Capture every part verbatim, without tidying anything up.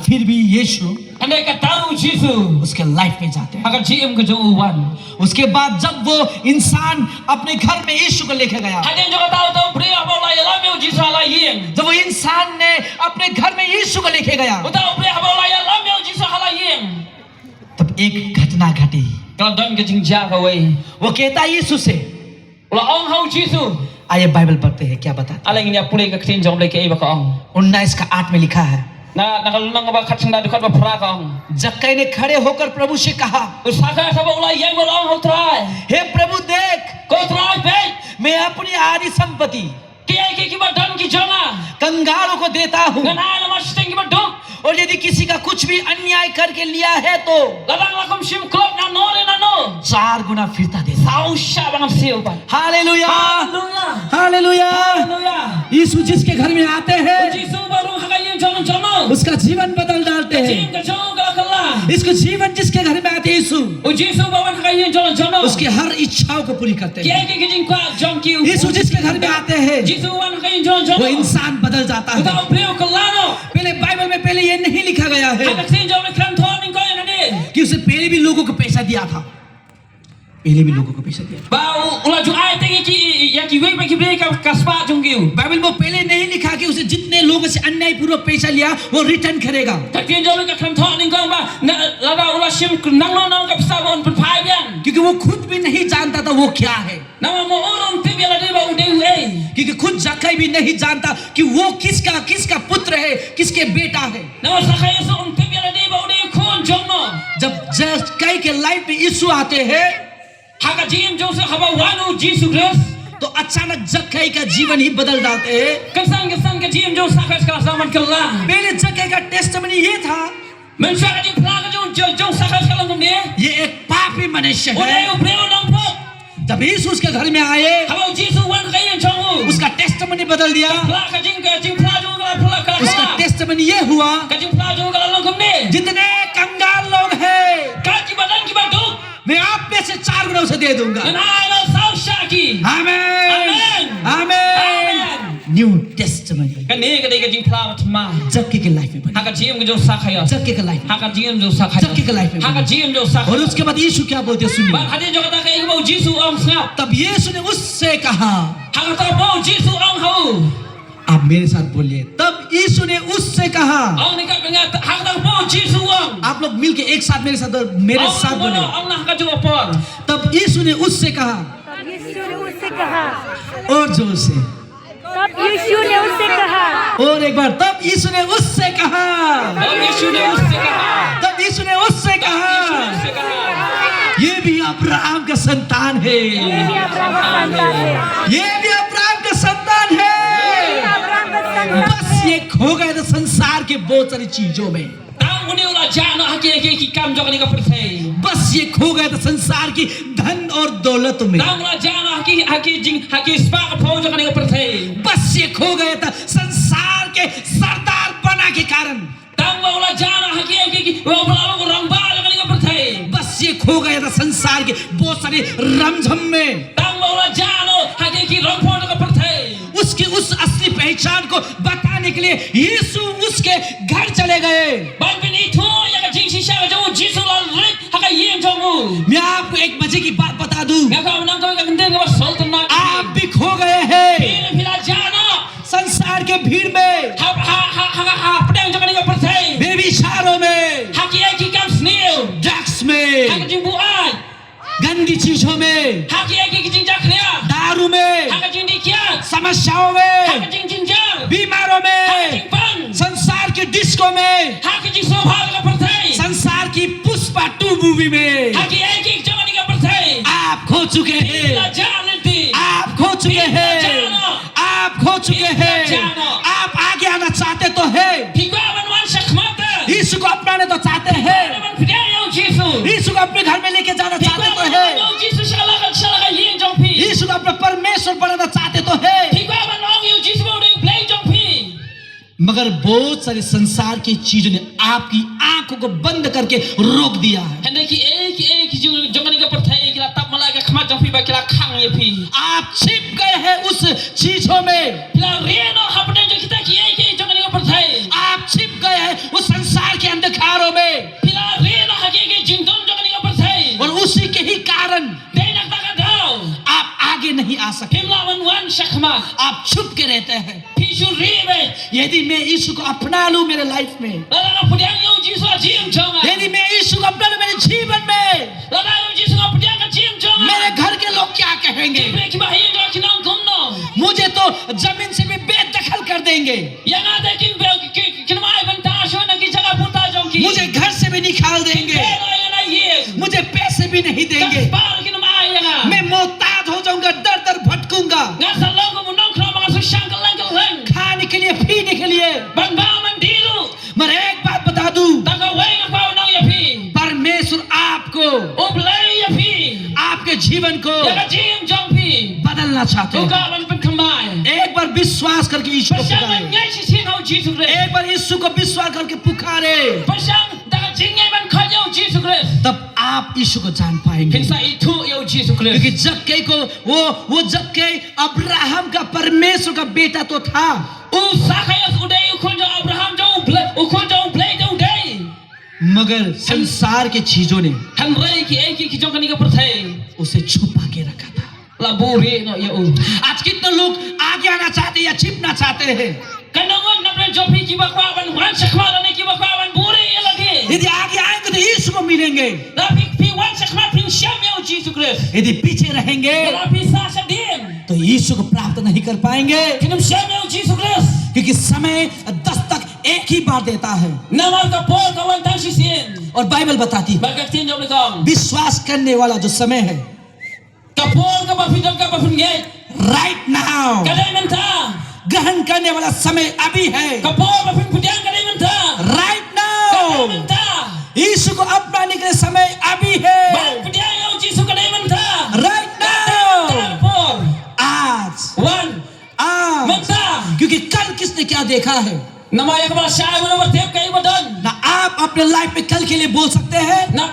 फिर भी यीशु Hynrei kata ruh Jisu. उसके लाइफ में जाते हैं। Ha ka jingim ka jong u wan. उसके बाद जब वो इंसान अपने घर में यीशु को लेके गया, Hadien jong kata uta u briew haba u la ïalam ïa u Jisu ha la ïing. जब वो इंसान ने अपने घर में यीशु को लेके गया, Uta u briew haba u la ïalam ïa u Jisu ha la ïing. तब एक घटना घटी। Ka don ka jingjia kawei. वो कहता है यीशु से, U la ong ha u Jisu. आइए बाइबल पढ़ते हैं, क्या बताता है। Ale ngin ïa pule ka ktien jong u Blei kaei ba ka ong. उन्नीस का आठ में लिखा है, Na, na ka lynnong ba khat sha da dkhot ba phra ka ong. जक्कई ने खड़े होकर प्रभु से कहा, U Sakhaios haba u la ïeng u la ong ha u Trai. हे प्रभु देख, Ko Trai peit. मैं अपनी आधी संपत्ति Kiei kiei kiba don ki jong nga. कंगालों को देता हूँ। Ngan ai namar shiteng kiba duk. और यदि किसी का कुछ भी अन्याय करके लिया है तो Lada nga la kum shim klop nano re nano. चार गुना फिरता देता हूँ। Saw shah ba ngan siew pat. Hallelujah. Hallelujah. Hallelujah. Hallelujah. यीशु जिसके घर में आते हैं, U Jisu ba rung ha ka ïing jong u jong u. उसका जीवन बदल डालते हैं। Ka jingim ka jong u ka la kylla. इसको जीवन जिसके घर में आते हैं यीशु, U Jisu ba wan ha ka ïing jong u jong u. उसकी हर इच्छाओं को पूरी करते हैं। Kiei kiei ki jingkwah jong ki u. यीशु जिसके घर में आते हैं, Jisu wan ha ka ïing jong u jong u. वो इंसान बदल जाता है। Uta u briew u kylla noh. पहले बाइबल में पहले ये नहीं लिखा गया है Ha ka ktien jong u Blei kren thoh nyngkong ïa kane. कि उसे पहले भी लोगों को पैसा दिया था, पहले भी लोगों को पैसा दिया था। Ba u, u la ju ai teng ïa ki, ïa kiwei pat ki briew ka, ka spah jong ki u. Bible में पहले नहीं लिखा कि उसे जितने लोगों से अन्यायपूर्वक पैसा लिया वो रिटर्न करेगा। Ka ktien jong u Blei ka kren thoh nyngkong ba na, lada u la shim nangno nangno ka pisa ba un pynphai biang. क्योंकि वो खुद भी नहीं जानता था वो क्या है। Namar ma u ruh um tip ïa lade ba u dei uei. क्योंकि खुद जक्कई भी नहीं जानता कि वो किसका, किसका पुत्र है, किसके बेटा है। Namar Sakhaios um tip ïa lade ba u dei u khun jong no. जब जक्कई के लाइफ में यीशु आते हैं, Ha ka jingim jong u Sakhaios haba wan u Jisu Khrist, तो अचानक जक्कई का जीवन ही बदल जाते हैं। Kynsan kynsan ka jingim jong u Sakhaios ka la sdang ban kylla. पहले जक्कई का टेस्टमनी ये था, Mynshuwa ka jingphla ka jong, jong, jong u Sakhaios ka long kumne. ये एक पापी मनुष्य है। U dei u briew nongphut. जब यीशु उसके घर में आए, Haba u Jisu u wan ha ka ïing jong u, उसका टेस्टमनी बदल दिया। Ka phla, ka jing, ka jingphla jong u ka la phla, ka la उसका phla. टेस्टमनी ये हुआ, Ka jingphla jong u ka la long kumne. जितने कंगाल लोग हैं, Kat kiba don kiba duk, मैं आप में से चार गुना उसे दे दूंगा। Ngan ai noh saw shah ki. आमीन। आमीन। आमीन। आमीन। New testimony. Kane ka dei ka jingphla ba thymmai. जक्कई के लाइफ में बनी। Ha ka jingim ka jong u Sakhaios. जक्कई के लाइफ में। Ha ka jingim jong u Sakhaios. जक्कई के लाइफ में बनी। Ha ka jingim jong u Sakhaios. और उसके बाद यीशु क्या बोलते हैं, सुनिए। Bad hadien jong kata kaei kaba u Jisu u ong, sngap. तब यीशु ने उससे कहा। Ha kata ka por u Jisu u ong ha u. आप मेरे साथ बोलिए। तब यीशु ने उससे कहा। Ong ne ka, ha kata ka por u Jisu u ong. आप लोग मिलके एक साथ मेरे साथ, मेरे साथ बोलिए। Ong na ka jong ka por. तब यीशु ने उससे कहा। तब यीशु ने उससे कहा। और जोर से। तब यीशु ने उससे कहा। और एक बार, तब यीशु ने उससे कहा। तब यीशु ने उससे कहा। तब यीशु ने उससे कहा। तब यीशु ने उससे कहा। ये भी अब्राहम का संतान है। ये भी अब्राहम का संतान है। ये भी अब्राहम का संतान है। ये भी अब्राहम का संतान है। बस ये खो गया था संसार के बहुत सारी चीजों में। Tang une u la jah noh ha ki, ha ki, ha ki kam jong kane ka pyrthei. बस ये खो गया था संसार की धन और दौलत में। Tang u la jah noh ha ki, ha ki jing, ha ki spah ka phew jong kane ka pyrthei. बस ये खो गया था संसार के सरदार बना के कारण। Tang ba u la jah noh ha ki, ha ki, ha ki, u la long u rangbah jong kane ka pyrthei. बस ये खो गया था संसार के बहुत सारे रमझम में। Tang ba u la jah noh ha ki, ha ki rongphong jong ka pyrthei. उसकी उस असली पहचान को बताने के लिए यीशु उसके घर चले गए। Ban pynithuh ïa ka jingshisha ka jong u, Jisu u la leit ha ka ïing jong u. मैं आपको एक मजे की बात बता दूं। Nga kwah ban ong ïa phi ka kyntien kaba sngewtynnat. आप भी खो गए हैं। Phi ruh phi la jah noh. संसार के भीड़ में। Ha, ha, ha, ha, ha, hapdeng jong kane ka pyrthei. व्यभिचारों में। Ha kiei ki kam sniew. Drugs में। Ha ka jingbuaid. गंदी चीजों में, Ha kiei kiei ki jingjakhlia. दारू में, Ha ka jingdih kiad. समस्याओं में, Ha ka jingjynjar. बीमारों में, Ha ka jingpang. संसार की डिस्को में, Ha ka jingsngewbha ka pyrthei. संसार की पुष्पा टू मूवी में, Ha kiei kiei ki jong kane ka pyrthei. आप खो चुके हैं। Phi la jah lynti. आप खो चुके हैं। Phi la jah noh. आप खो चुके हैं। आप आगे आना चाहते तो है। Phi kwah ban wan shakhmat. यीशु को अपनाने तो चाहते हैं। Phi kwah ban pdiang ïa u Jisu. यीशु को अपने घर में लेके जाना चाहते तो है। Phi kwah ban wan ïa u Jisu sha la ka, sha la ka ïing jong phi. यीशु को अपना परमेश्वर बनाना चाहते तो है। Phi kwah ban ong ïa u Jisu ba u dei u Blei jong phi. मगर बहुत सारे संसार की चीजों ने आपकी आंखों को बंद करके रोक दिया है। Hynrei kiei kiei ki jong, jong kane ka pyrthei ki la tap mala ka khmat jong phi bad ki la khang ïa phi. आप छिप गए हैं उस चीजों में। Phi la rieh noh hapdeng jong kita kiei kiei jong kane ka pyrthei. आप छिप गए हैं उस संसार संसार के अंधकारों में। Phi la rieh noh ha ki, ki jingdum jong kane ka pyrthei. और उसी के ही कारण Dei na kata ka daw. आप आगे नहीं आ सकते। Phim lah ban wan shakhmat. आप छुप के रहते हैं। Phi shu rieh beit. यदि मैं यीशु को अपना लूं मेरे लाइफ में, Lada nga pdiang ïa u Jisu ha jingim jong nga. यदि मैं यीशु को अपना लूं मेरे जीवन में, Lada nga ïoh u Jisu nga pdiang ha jingim jong nga. मेरे घर के लोग क्या कहेंगे? Ki briew kiba ha ïing jong nga kin ong kumno? मुझे तो जमीन से भी बेदखल कर देंगे। Ïa nga te kin be, ki, kin ym ai bynta shuh na ki jaka puta jong ki. मुझे घर से भी निकाल देंगे। Kin beh noh ïa nga na ïing. मुझे पैसे भी नहीं देंगे। Ka spah kin ym ai ïa nga. मैं मोहताज हो जाऊंगा, दर दर भटकूंगा। Ngan sa long kum u nongkhnong ba ngan shu shang kylleng kylleng. खाने के लिए, पीने के लिए। Ban bam ban die ruh. मगर एक बात बता दूं, Tang kawei nga kwah ban ong ïa phi. परमेश्वर आपको U Blei ïa phi. आपके जीवन को Ïa ka jingim jong phi. बदलना चाहते हैं। U kwah ban pynthymmai. एक बार विश्वास करके यीशु को Pyrshang ban पुकारें। ngeit shisien ha u Jisu Khrist. एक बार यीशु को विश्वास करके पुकारें। Pyrshang da ka jingngeit ban khot ïa u Jisu Khrist. तब आप यीशु को जान पाएंगे। Phin sa ithuh ïa u Jisu Khrist. क्योंकि जक्कई को वो, वो जक्कई अब्राहम का परमेश्वर का बेटा तो था। U Sakhaios u dei u khun jong Abraham, jong u Blei, u khun jong u Blei te u dei. मगर संसार के चीजों ने Hynrei kiei kiei ki jong kane ka pyrthei उसे छुपा के रखा था। La buhrieh noh ïa u. आज कितने लोग आगे आना चाहते हैं या छिपना चाहते हैं? Katno ngut na pdeng jong phi kiba kwah ban wan shakhmat lane kiba kwah ban buhrieh ïa lade. यदि आगे आएंगे तो यीशु को मिलेंगे। Lada phi, phi wan shakhmat phin shem ïa u Jisu Khrist. यदि पीछे रहेंगे Lada phi sah shadien. तो यीशु को प्राप्त नहीं कर पाएंगे। Phin ym shem ïa u Jisu Khrist. क्योंकि समय दस्तक एक ही बार देता है। Namar ka por ka wan tang shisien. और बाइबल बताती है, Bad ka ktien jong u ka ong. विश्वास करने वाला जो समय है, Ka por kaba phi donkam ban pynngeit. Right now. Ka dei mynta. ग्रहण करने वाला समय अभी है। Ka por ba phin pdiang ka dei mynta. Right now. Ka dei mynta. यीशु को अपनाने के लिए समय अभी है। Ban pdiang ïa u Jisu ka dei mynta. Right now. Ka dei mynta ka por. आज। Wan. आज। Mynta. क्योंकि कल किसने क्या देखा है? Namar ïa kaba la shai, mano ba tip kaei ba don? ना आप अपने लाइफ में कल के लिए बोल सकते हैं। Na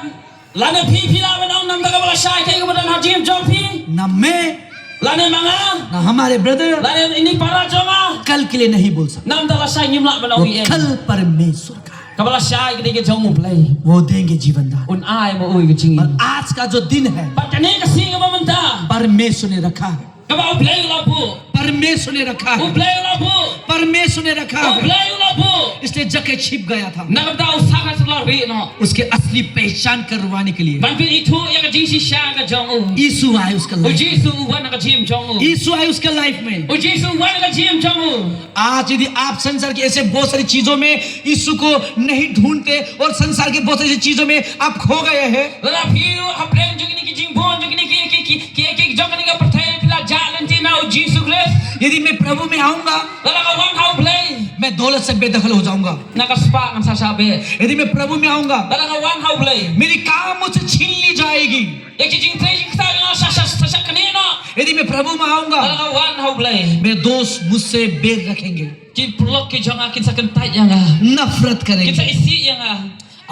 Lane phi, phi lah ban ong, na ka bynta kaba la shai kaei kaba don ha jingim jong phi. ना मैं, Lane ma nga. ना हमारे brother, Lane ine i para jong nga. कल के लिए नहीं बोल सकते। Na ka bynta la shai ngim lah ban ong ei ei. वो कल परमेश्वर का है। Kaba la shai ka dei ka jong U Blei. वो देंगे जीवन दान। Un ai ma u ïa ka jingim. और आज का जो दिन है, Bad kane ka sngi kaba mynta, परमेश्वर ने रखा है। Kaba U Blei u la buh. परमेश्वर ने रखा है। U Blei u la buh. परमेश्वर ने रखा है। U Blei u la buh. इसलिए जक्कई छिप गया था। Na ka bynta u Sakhaios u la rieh noh. उसके असली पहचान करवाने के लिए। Ban pynithuh ïa ka jingshisha ka jong u. यीशु आए उसका U life. Jisu u wan ha ka jingim jong u. यीशु आए उसका लाइफ में। U Jisu u wan ha ka jingim jong u. आज यदि आप संसार के ऐसे बहुत सारी चीजों में यीशु को नहीं ढूंढते और संसार के बहुत सारी चीजों में आप खो गए हैं, Lada phi ruh hapdeng jong kine ki jingbun jong kine ki, ki, ki, ki, ki jong kane ka pyrthei phi la jah lynti na u Jisu Khrist. यदि मैं प्रभु में आऊंगा, Lada nga wan ha U Blei. मैं दौलत से बेदखल हो जाऊंगा। Na ka spah ngan sa shah beh. यदि मैं प्रभु में आऊंगा, Lada nga wan ha U Blei. मेरी कार मुझसे छीन ली जाएगी। Ïa ki jingtrei jingktah jong nga sa, sa, sa shah knieh noh. यदि मैं प्रभु में आऊंगा, Lada nga wan ha U Blei. मेरे दोस्त मुझसे बैर रखेंगे। Ki paralok ki jong nga kin sa kyntait ïa nga. नफरत करेंगे। Kin sa isih ïa nga.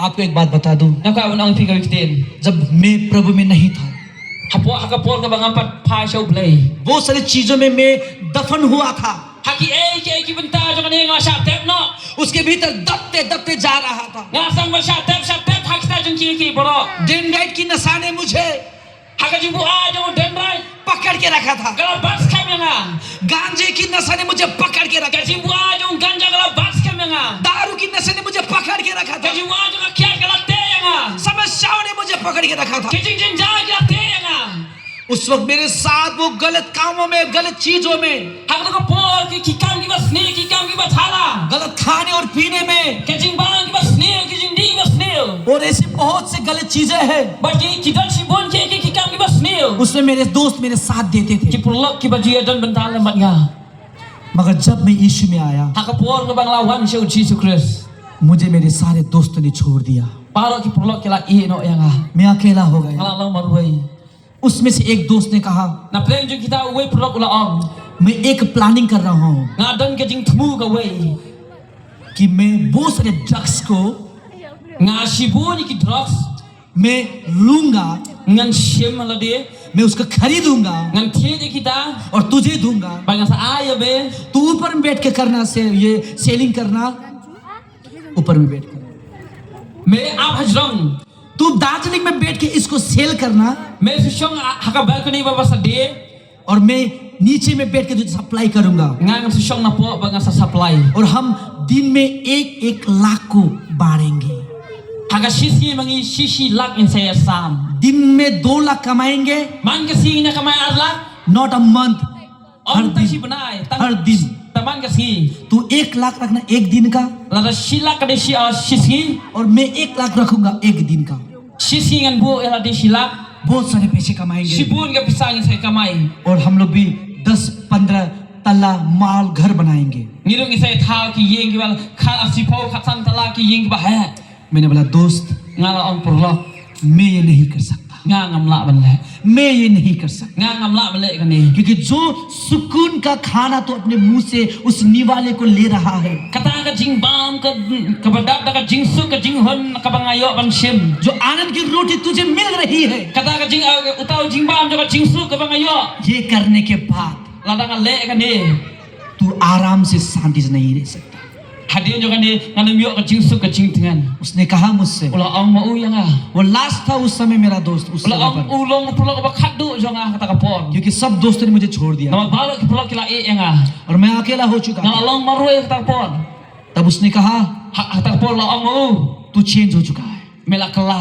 आपको एक बात बता दूं, Nga kwah ban ong ïa phi kawei ka ktien. जब मैं प्रभु में नहीं था, Hapoh, ha ka por kaba ngam pat phai sha U Blei. बहुत सारी चीजों में मैं दफन हुआ था। Ha kiei kiei ki bynta jong kane nga la shah tep noh. उसके भीतर दबते दबते जा रहा था। Nga la sdang ban shah tep, shah tep ha kita jong ki, ki baroh। Dendrite की नशा ने मुझे Ha ka jingbuaid jong u dendrite पकड़ के रखा था। Ka la bat skhem ïa nga। गांजे की नशा ने मुझे पकड़ के रखा। Ka jingbuaid jong u ganja ka la bat skhem ïa nga। दारू की नशा ने मुझे पकड़ के रखा था। Ka jingbuaid jong ka kiad ka la teh ïa nga। समस्याओं ने मुझे पकड़ के रखा था। Ki jingjynjar ki la teh ïa nga। उस वक्त मेरे साथ वो गलत कामों में, गलत चीजों में Ha kata ka por ki, ki kam kiba sniew, ki kam kiba thala। गलत खाने और पीने में। Ki jingbam kiba sniew, ki jingdih kiba sniew। और ऐसी बहुत सी गलत चीजें हैं। Bad ki, ki don shibun ki, ki, ki kam kiba sniew। उसमें मेरे दोस्त मेरे साथ देते थे। Ki paralok kiba ju ïadon bynta lem bad nga। मगर जब मैं यीशु में आया, Ha ka por kaba nga la wan sha u Jisu Khrist, मुझे मेरे सारे दोस्तों ने छोड़ दिया। Baroh ki paralok ki la ïeh noh ïa nga। मैं अकेला हो गया। Nga la long marwei। उसमें से एक दोस्त ने कहा, Na pdeng jong kita uwei paralok u la ong, मैं एक प्लानिंग कर रहा हूँ Nga don ka jingthmu kawei। कि मैं बहुत सारे ड्रग्स को Nga shibun ïa ki drugs। मैं लूंगा, Ngan shim ha lade। मैं उसको खरीदूंगा Ngan thied ïa kita। और तुझे दूंगा। Bad ngan sa ai ïa me। तू ऊपर में बैठ के करना से, ये सेलिंग करना, ऊपर में बैठ कर। Me ap hajrong. तू दार्जिलिंग में बैठ के इसको सेल करना। Me shu shong ha ka balcony ba ba sa die. और मैं नीचे में बैठ के तुझे सप्लाई करूंगा। Nga ngan shu shong napoh ba ngan sa supply. और हम दिन में एक एक लाख को बांटेंगे। Ha ka shi sngi ma ngi shi shi lak ngin sa ïa sam. दिन में दो लाख कमाएंगे। Man ka sngi ngin ïa kamai ar lak. Not a month. Ym tang shi bnai, tang, हर दिन। Tang man ka sngi. तू एक लाख रखना एक दिन का। Lada shi lak ka dei shi, ah, shi sngi. और मैं एक लाख रखूंगा एक दिन का। Shi sngi ngan buh ïa lade shi lak. बहुत सारे पैसे कमाएंगे। Shibun ka pisa ngin sa kamai. और हम लोग भी दस पन्द्रह तला माल घर बनाएंगे। Ngi ruh ngin sa thaw ki ïing kiba khat, ah, shiphew khatsan tala ki ïing kiba heh. मैंने बोला, दोस्त, Nga la ong, paralok, मैं ये नहीं कर सकता। Nga ngam lah ban leh। मैं ये नहीं कर सकता। Nga ngam lah ban leh kane। क्योंकि जो सुकून का खाना तो अपने मुंह से उस निवाले को ले रहा है। Kata ka jingbam ka, kaba dap da ka jingsuk ka jinghun kaba nga ïoh ban shim। जो आनंद की रोटी तुझे मिल रही है। Kata ka jing, ah, uta u jingbam jong ka jingsuk kaba nga ïoh। ये करने के बाद Lada nga leh kane, तू आराम से शांति से नहीं रह सकता। Hadien jong kane ngan ym ïoh ka jingsuk ka jingtngen। उसने कहा मुझसे, U la ong ma u ïa nga। वो लास्ट था उस समय मेरा दोस्त, उस समय पर। U la ong, u long u paralok ba khatduh jong nga ha kata ka por। क्योंकि सब दोस्तों ने मुझे छोड़ दिया। Namar baroh ki paralok ki la ïeh ïa nga। और मैं अकेला हो चुका था। Nga la long marwei ha kata ka por। तब उसने कहा, Ha, ha kata ka por u la ong ma u, तू चेंज हो चुका है। Me la kylla।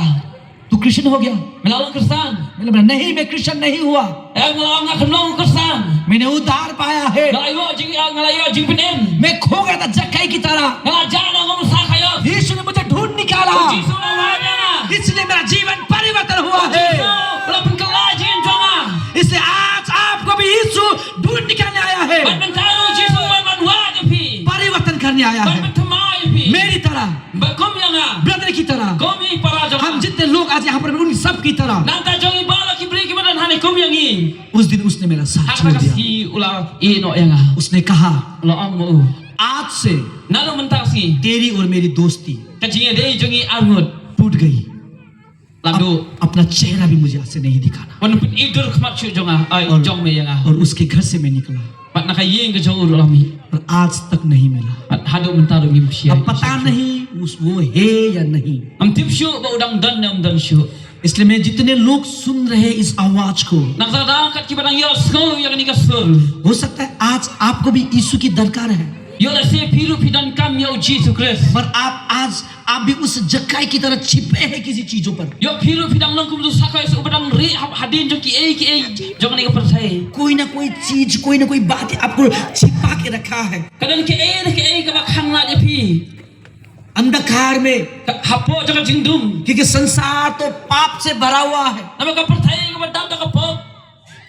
तू क्रिश्चियन हो गया? Me la long Khristan? मैंने बोला, नहीं, मैं क्रिश्चियन नहीं हुआ। Em, nga la ong, ngam long Khristan। मैंने उद्धार पाया है। Nga la ïoh jing, nga la ïoh jingpynim। मैं खो गया था जक्कई की तरह। Nga la jah noh kum u Sakaios। यीशु ने मुझे ढूंढ निकाला। U Jisu u la wad ïa nga। इसलिए मेरा जीवन परिवर्तन हुआ है। U Jisu u la pynkylla jingim jong nga। इसलिए आज आपको भी यीशु ढूंढ निकालने आया है। Bad mynta ruh u Jisu u wan ban wad ïa phi। परिवर्तन करने आया है। Ban pynthymmai ïa phi। मेरी तरह। Bad kum ïa nga। Brother की तरह। Kum i para jong nga। हम जितने लोग आज यहाँ पर हैं, उन सब की तरह। Nangta jong i baroh ki briew kiba don hangne kum ïa ngi। उस दिन उसने मेरा साथ छोड़ दिया। Ha kata ka sngi u la ïeh noh ïa nga। उसने कहा, U la ong ma u, आज से Naduh mynta ka sngi, तेरी और मेरी दोस्ती Ka jingïadei jong ngi arngut टूट गई। La duh। अपना चेहरा भी मुझे ऐसे नहीं दिखाना। Wat nym pyni dur khmat shuh jong nga, ai, और, jong me ïa nga। और उसके घर से मैं निकला। Bad na ka ïing ka jong u ruh la mih। और आज तक नहीं मिला। Bad haduh mynta ruh ngim shai। अब पता नहीं उस, वो है या नहीं। Ngam tip shuh ba u dang don ne ym don shuh। इसलिए मैं जितने लोग सुन रहे हैं इस आवाज को, Nangta da kat kiba dang ïohsngew ïa kane ka sur। हो सकता है आज आपको भी यीशु की दरकार है। Ïoh lehse phi ruh phi donkam ïa u Jisu Khrist। पर आप आज आप भी उस जक्कई की तरह छिपे हैं किसी चीजों पर। Ïoh phi ruh phi dang long kum u Sakaios uba dang rieh ha, hadien jong kiei kiei jong kane ka pyrthei। कोई ना कोई चीज, कोई ना कोई बात आपको छिपा के रखा है। Ka don kiei kiei kaba khang lad ïa phi। अंधकार में, Ka, hapoh jong ka jingdum। क्योंकि संसार तो पाप से भरा हुआ है। Namar ka pyrthei kaba dap da ka pop।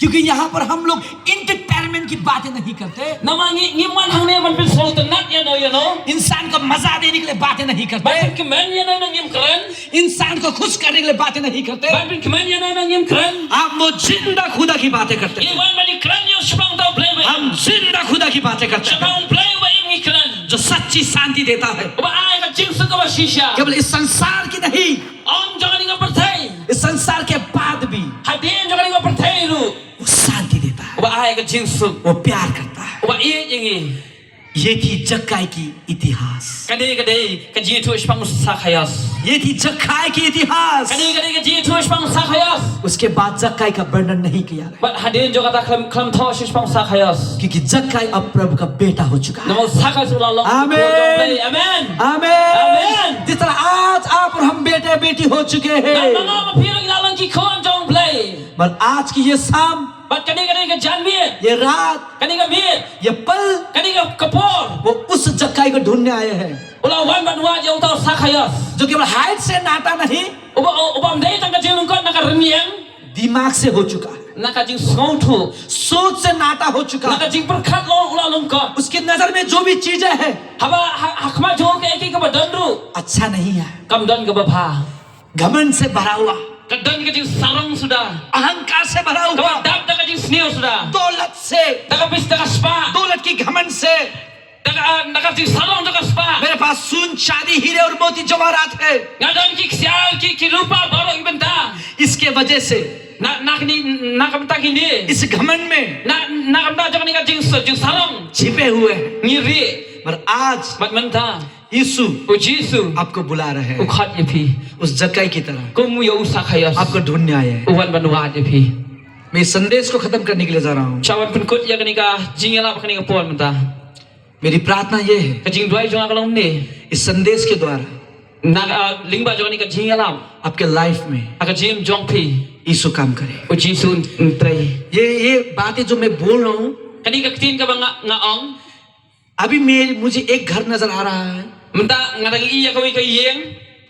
क्योंकि यहाँ पर हम लोग एंटरटेनमेंट की बातें नहीं करते। Namar ngi, ngim wan hangne ban pynsngewtynnat ïano ïano। इंसान को मजा देने के लिए बातें नहीं करते। Ban pynkmen ïano ïano ngim kren। इंसान को खुश करने के लिए बातें नहीं करते। Ban pynkmen ïano ïano ngim kren। हम वो जिंदा खुदा की बातें करते हैं। Ngi wan ban ïakren ïa u Shipang Tau Blei ba im। हम जिंदा खुदा की बातें करते हैं। Shipang Blei ba im ngi kren। जो सच्ची शांति देता है। Uba ai ka jingsuk kaba shisha। केवल इस संसार की नहीं। Ym jong kane ka pyrthei। इस संसार के बाद भी Hadien jong kane ka pyrthei ruh। वो शांति देता है। Uba ai ka jingsuk। वो प्यार करता है। Uba ïeit ïa ngi। ये थी जक्कई की इतिहास। Kane ka dei ka jingïathuhshpang u Sakaios। ये थी जक्कई की इतिहास। Kane ka dei ka jingïathuhshpang u Sakaios। उसके बाद जक्कई का वर्णन नहीं किया। Bad hadien jong kata khlem, khlem thoh shispang u Sakaios। क्योंकि जक्कई अब प्रभु का बेटा हो चुका है। Namar u Sakaios u la long. Amen. Amen. Amen. Amen. जिस तरह आज आप और हम बेटे बेटी हो चुके हैं। Namar nga bad phi ruh ngi la long ki khun jong u Blei। पर आज की ये शाम, Bad kane, kane ka janmiet, ये रात, kane ka miet, ये पल, kane ka, ka por, वो उस जक्कई को ढूंढने आए हैं। U la wan ban wad ïa uta u Sakaios। जो केवल हाइट से नाता नहीं, Uba, u, uba ym dei tang ka jinglyngkot na ka rynïeng, दिमाग से हो चुका है। Na ka jingsngewthuh, सोच से नाता हो चुका है। Na ka jingpyrkhat long u la lyngkot। उसकी नजर में जो भी चीजें हैं, Haba ha, ha khmat jong u kaei kaei kaba don ruh, अच्छा नहीं है। Kam don kaba bha। घमंड से भरा हुआ, Ka don ka jingsarong suda। अहंकार से भरा हुआ, Kaba dap da ka jingsniew suda। दौलत से, Da ka pis, da ka spah, दौलत की घमंड से, Da ka, ah, da ka jingsarong da ka spah। मेरे पास सोन चांदी हीरे और मोती जवाहरात है। Nga don ki ksiar, ki, ki rupa baroh ki bynta। इसके वजह से Na, na kane, na ka bynta kine, इस घमंड में Na, na ka bynta jong kane ka jings, jingsarong छिपे हुए हैं। Ngi rieh। पर आज Bad mynta, yusuf U Jisu, आपको बुला रहे हैं, u khot ïa phi, उस जक्कई की तरह, kum u ïa u Sakaios, आपको ढूंढने आए हैं। U wan ban wad ïa phi। मैं इस संदेश को खत्म करने के लिए जा रहा हूँ। Sha wan pynkut ïa kane ka jingïalap ha kane ka por mynta। मेरी प्रार्थना ये है, ka jingduwai jong nga ka long ne, इस संदेश के द्वारा, na, ah, lyngba jong kane ka jingïalap, आपके लाइफ में, ha ka jingim jong phi, यीशु काम करे। U Jisu un, un trei। ये ये बातें जो मैं बोल रहा हूँ, kane ka ktien kaba nga, nga ong, अभी मेरे मुझे एक घर नजर आ रहा है। Mynta nga dang ïohi ïa kawei ka ïing,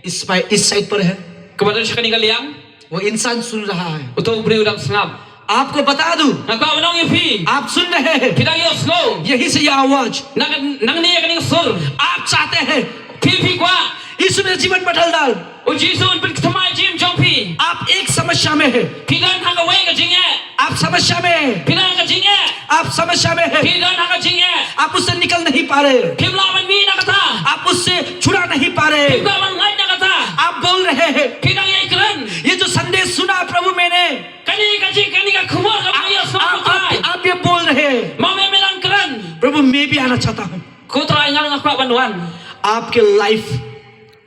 इस पाइ- इस साइड पर है। Kaba don sha kane ka liang। वो इंसान सुन रहा है। Uto u briew u dang sngap। आपको बता दूं, nga kwah ban ong ïa phi, आप सुन रहे हैं, phi dang ïohsngew, यही से ये आवाज, nang, nangne ïa kane ka sur, आप चाहते हैं, phi, phi kwah, यीशु मेरा जीवन बदल डाल। U Jisu un pynthymmai jingim jong phi। आप एक समस्या में है, phi don ha kawei ka jingeh, आप समस्या में है, phi don ha ka jingeh, आप समस्या में है, phi don ha ka jingeh, आप उससे निकल नहीं पा रहे, phim lah ban mih na kata, आप उससे छुड़ा नहीं पा रहे, phim lah ban lait na kata, आप बोल रहे हैं, phi dang ïai kren, ये जो संदेश सुना प्रभु मैंने, kane ka jing, kane ka khubor kaba nga ïohsngew, Trai, आप, आप ये बोल रहे हैं, ma me me dang kren, प्रभु मैं भी आना चाहता हूँ। Ko Trai, nga nga kwah ban wan। आपके life,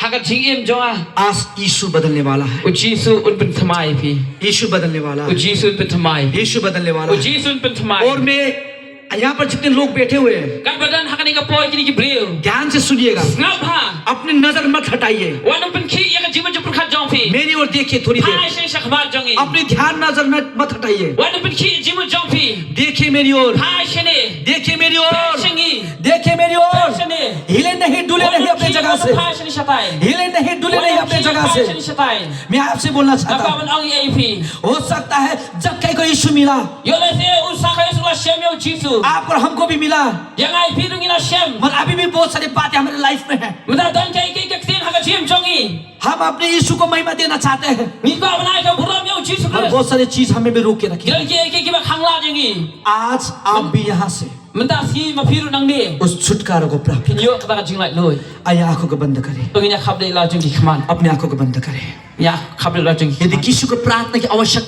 ha ka jingim jong nga, आज यीशु बदलने वाला है। U Jisu un pynthymmai ïa phi। यीशु बदलने वाला है। U Jisu un pynthymmai। यीशु बदलने वाला है। U Jisu un pynthymmai। और मैं यहाँ पर जितने लोग बैठे हुए हैं, katba don ha kane ka por kine ki briew, ध्यान से सुनिएगा। Sngap bha। अपनी नजर मत हटाइए। Wat nym pynkhih ïa ka jingmut jingpyrkhat jong phi। मेरी ओर देखिए थोड़ी देर। Phai shane sha khmat jong ngi। अपनी ध्यान नजर मत, मत हटाइए। Wat nym pynkhih ïa ka jingmut jong phi। देखिए मेरी ओर। Phai shane। देखिए मेरी ओर। Phai sha ngi। देखिए मेरी ओर। Phai shane। हिले नहीं, डुले नहीं अपनी जगह से। Phai shane shatai। हिले नहीं, डुले नहीं अपनी जगह से। Phai shane shatai। मैं आपसे बोलना चाहता हूँ। Nga kwah ban ong ïa phi। हो सकता है जक्कई को यीशु मिला। Ïoh lehse u Sakaios u la shem ïa u Jisu। आपको और हमको भी मिला। Ïa nga ïa phi ruh ngi la shem। मगर अभी भी बहुत सारी बातें हमारे लाइफ में है। Mynta don kiei kiei ki ktien ha ka jingim jong ngi। हम अपने यीशु को महिमा देना चाहते हैं। Ngi kwah ban ai ka burom ïa u Jisu Khrist। और बहुत सारी चीज हमें भी रोक के रखी है। Don kiei kiei kiba khanglad ïa ngi। आज आप भी यहाँ से Mynta sngi ma phi ruh nangne, उस छुटकारा को प्राप्त phin ïoh kata ka jinglaitluid। आइए, आंखों को बंद करें। To ngin ïa khapkhlaiñ la jong ki khmat। अपनी आंखों को बंद करें। Ïa khapkhlaiñ la jong ki khmat। यदि किसी को प्रार्थना की आवश्यकता